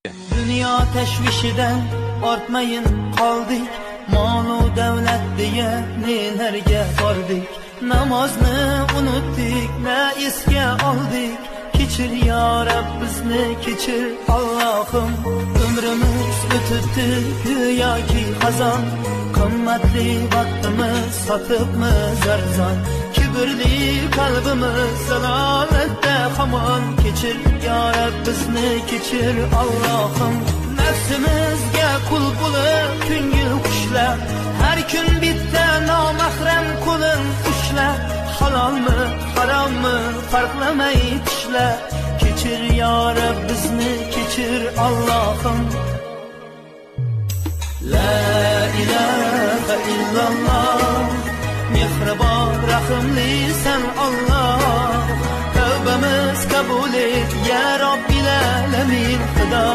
Dunyo tashvishidan ortmayin qoldik, molu davlat deya nelarga bordik. Namozni unutdik, na esga oldik. Kechir yo Rab bizni, kechir Allohim. Umrimiz o'tibdi go'yoki xazon, qimmatli vaqtimiz sotibmiz arzon. Kibrli qalbimiz zalolatda hamon. Kechir yo Rab bizni, kechir Allohim. Nafsimizga qul bo'lib ko'ngil qushlar, har kun bitta nomahram qo'lin ushlab, halolmi harommi farqlamay tishlar. Kechir yo Rab bizni, kechir Allohim. La ilaha illalloh, mehribon rahimlisan Alloh. Tavbamiz qabul et ya Robbil alamin, Xudo.